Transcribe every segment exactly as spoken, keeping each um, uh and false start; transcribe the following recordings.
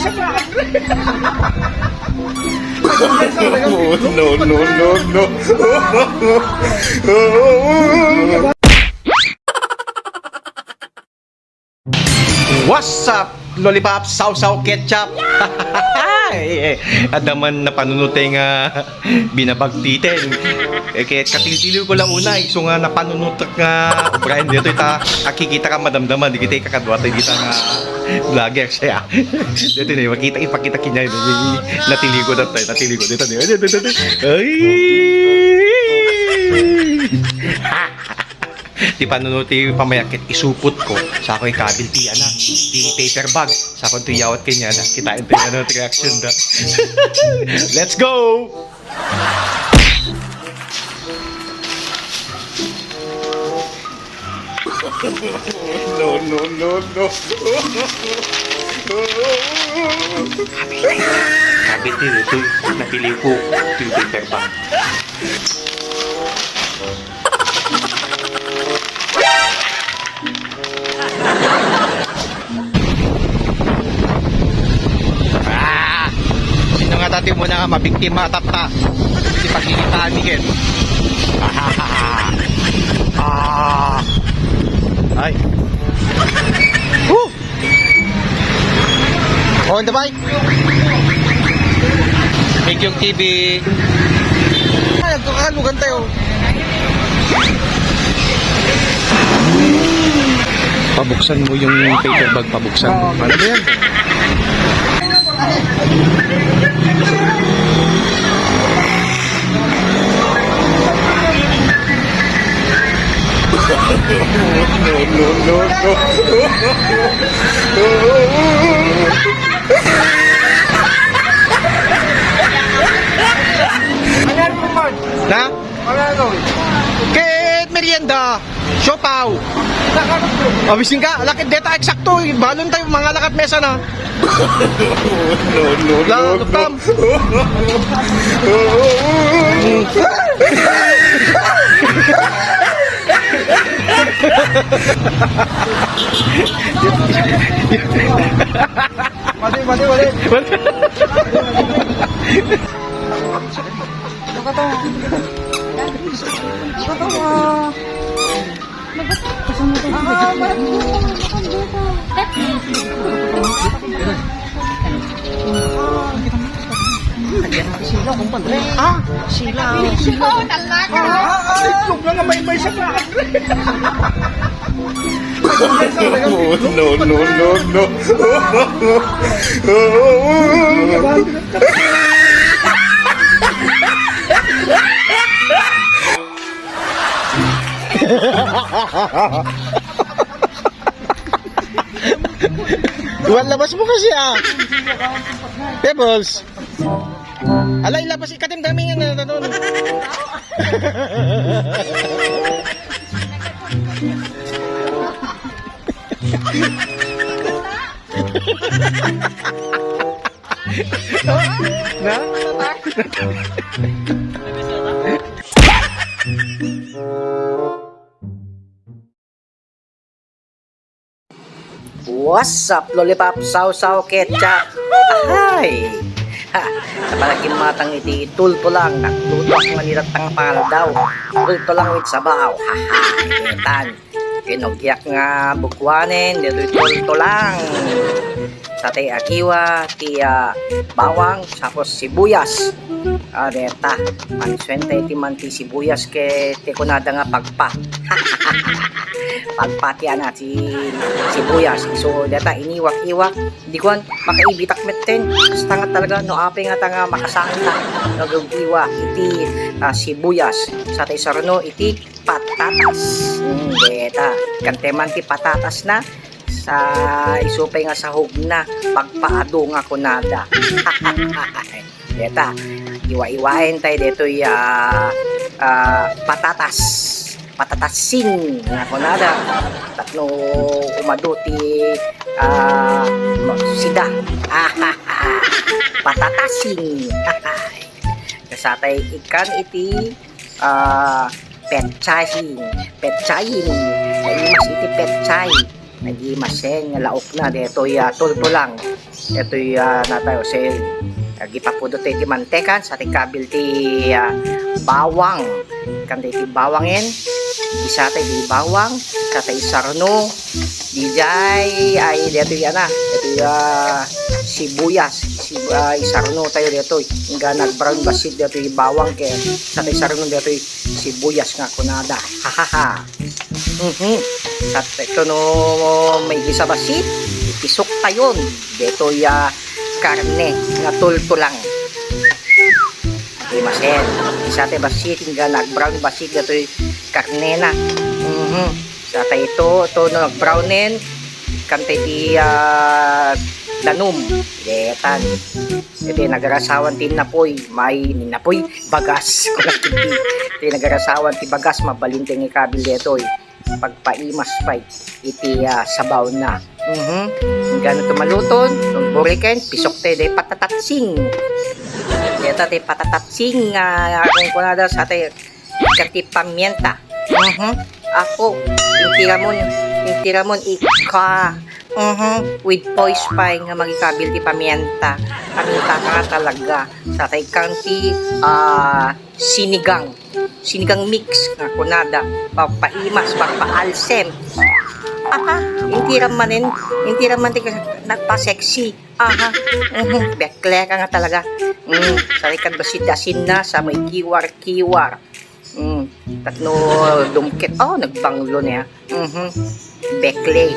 No, no, no, no. What's up, Lollipop? Sausaw ketchup. Ay, eh, adda man napanunot nga binabagtiten. Eh, ket katiltiliw ko la unay, isu nga napanunot nga ubraen ditoy ta, akikita ka madamdama, dagiti kakadua tayo dita nga vlogger siya. Dito na, makita, ipakita kanya, natiligo na tayo, natiligo. Dito, dito, dito, dito. Ay! Ti panunot ti pamayak ket isupot ko, sako ikabil ti, ana, ti paper bag, sako to iyawat kaniada, kitaen ti, ano, ti reaction da. Let's go! No, no, no, no. Sabi ti, ito, napili ko, ti paper bag. Ah! Sino nga dati mo na nga mabiktima, tatta? Di pagkikitaan ni Ken. Ah! Ay! Woo! On the bike. Medium T V. Ay, nagkakalugan tayo. Pabuksan mo yung paper bag, pabuksan mo. Oo. Ano ba yan? No, no, no, no. Ano yan, Mark? Na? Ano yan, Mark? Ket merienda, siopaw. Isa ka, no? Abisin ka, lakad deta, eksakto, balon tayo, mga lakat mesa na. No, no, no, no. Lalo, pam. Mati, mati, mati. Nakatawa. Nakatawa. Ah, ah, ah, ah. Sila, kumpadre. Ah, sila. Sila, talaga. Ah, ah, itlog na nga may, may sa plato. No, no, no, no. Iwan labas mo kasi, ah. Pebbles. Alay, labas, ikatim dami nga na, ano, ano. Na? What's up, Lollipop? Sausaw ketchup. Ahay! Ha! Napalagimmatang iti tultulang, nagluto ak nga nirattang pangaldaw. Tultulang with sabaw. Haha! Itan. Kinugyak nga bukuanen, ditoy tultulang. Satay akiwa, ti, ah, bawang, tapos sibuyas. Ah, deta, pansuen tayo ti man ti sibuyas ket ti kunada nga pagpa. Pagpa ti ana ti sibuyas. So, deta, iniwak-iwak. Di kuan, makaibitak metten. Basta nga talaga, no apay nga ta nga makasangta. No, gag-iwak iti, ah, sibuyas. Satay sarno iti patatas. Hmm, deta. Kante man ti patatas na. Sa isu pay nga sahog na, pagpaado nga kunada. Deta, iwa-iwaen tayo detoy, ah, ah, patatas. Patatasin nga kunada. Tapno umado ti, ah, sida. Patatasin. Kasatay ikan iti, ah, petsayin. Petsayin. Kaimas iti petsay. Nag-imasen nga laokna detoy, ah, tultulang. Detoy, ah, natayo, say, ah, gipapudot tayo ti mantekan, sa ti kabil ti, ah, bawang. Kan ti bawangen, isatay ti bawang, isatay sarno, dijay, ay, detoy, ana, detoy, ah, sibuyas, sib-, ah, isarno tayo detoy. Ingga nag-brown bassit detoy bawang, ken isatay sarno detoy sibuyas nga kunada. Hahaha. Mhm. Sa ito no may gisa bassit, ipisok tayon. Detoy, ah, karne nga tultulang. Imasen. Isatay bassit, ingga nag-brown bassit, detoy karnena. Mhm. Isatay ito, ito no nag-brownen, kantay ti, ah, danum. Detan. Iti nagarasawan ti napoy, may napoy, bagas. Iti nagarasawan ti bagas, mabalin ti nga ikabil detoy. Pagpaimas pay iti, ah, sabawna. Mhm. Ingga no tumaluton, no buriken, pisok tayo, day patatatsing. Deta ti patatatsing, ah, kung kunada sa tayo, ket ti pamienta. Mhm. Apo, intiramon, intiramon ika. Mhm. With poise pay nga mangikabil ti pamienta. Pamienta ka nga talaga. Sa tayo kan ti, ah, sinigang. Sinigang mix nga kunada. Pagpaimas, pagpaalsem. Aha, intiram manen, intiram man ti nagpa-sexy. Aha, mhm, bekle ka nga talaga. Mm, sarikad bassit asinna, sa may kiwar-kiwar. Mm, tapno dumket. Oh, nagbanglo niya. Mhm. Bekle.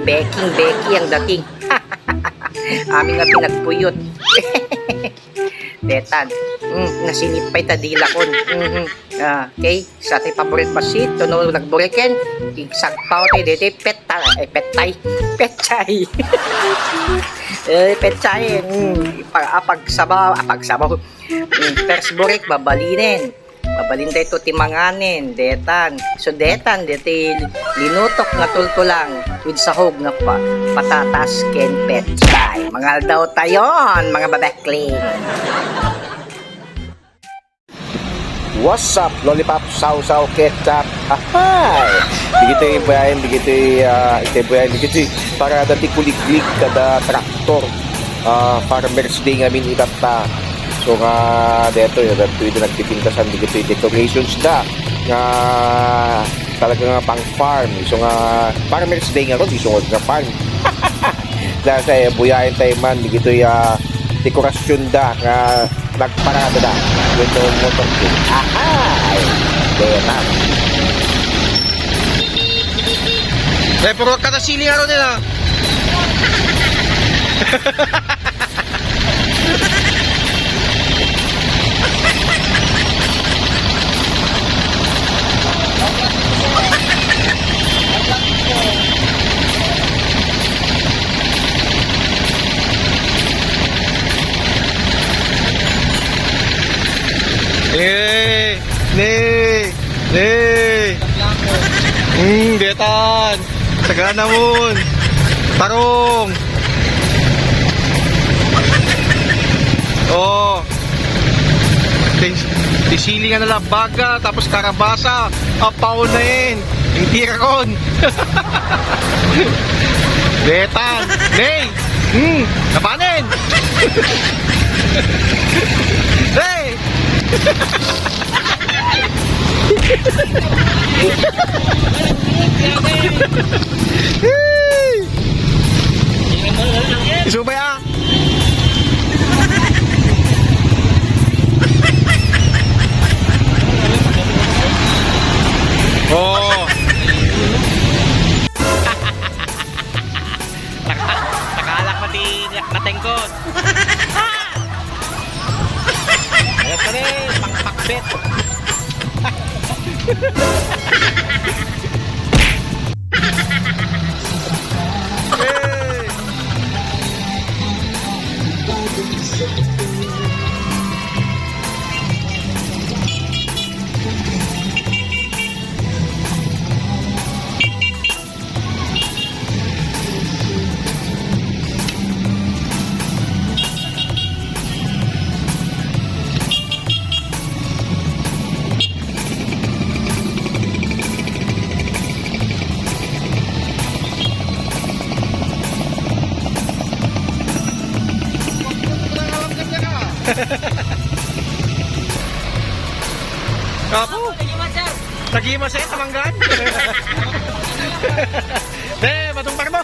Beking, beki ang dating. Amin nga pinagpuyot. Detan. Mm, nasinip pay ta dilakon. Mhm. Ah, okay. Sa ti paborit bassit, no nagburiken, igsagpaw ti deti, petay, ay, petay, petay. Eh, petay, mm, ipa-, apagsabaw, apagsabaw. Mm, first burik, babalinen. Babalin dayto ti manganen, detan. So, detan, deti linutok nga tultulang with sahog nga pa-, patatas ken petay. Mangaldaw tayon, mga babekling. What's up, Lollipop, Sausaw, Ketchup? Ahay! Digitoy buyayen, digitoy, ah, iti buyayen, digitoy parada ti kuliglig kada traktor. Ah, Farmers Day ngamin itatta. So nga, detoy, detoy, detoy nagpipintasan, digitoy decorations da nga talaga nga pang farm. So nga, Farmers Day nga ron, iso nga farm. Dahil sa, eh, buyayen tayo man, digitoy, ah, dekorasyon da nga nagparada da. Yung motor ko. Ahay! Kaya na. Eh, pero kada sili nga ron yun, ah. Eh, ne, ne. Hmm, detan. Sagana mon. Tarong. Oh. Ti, ti sili nga nalabaga, tapos karabasa. Apaw na yun. Intirakon. Detan. Nay. Hmm. Napanen. Hey. Isubay, ah. Oh. Naka-, nakalak pati natengkot. Ayan pa rin, pangpakbet. Apo. Thank you, sir. Tagi mo, sir, tamanggan. Eh, matungpar mo.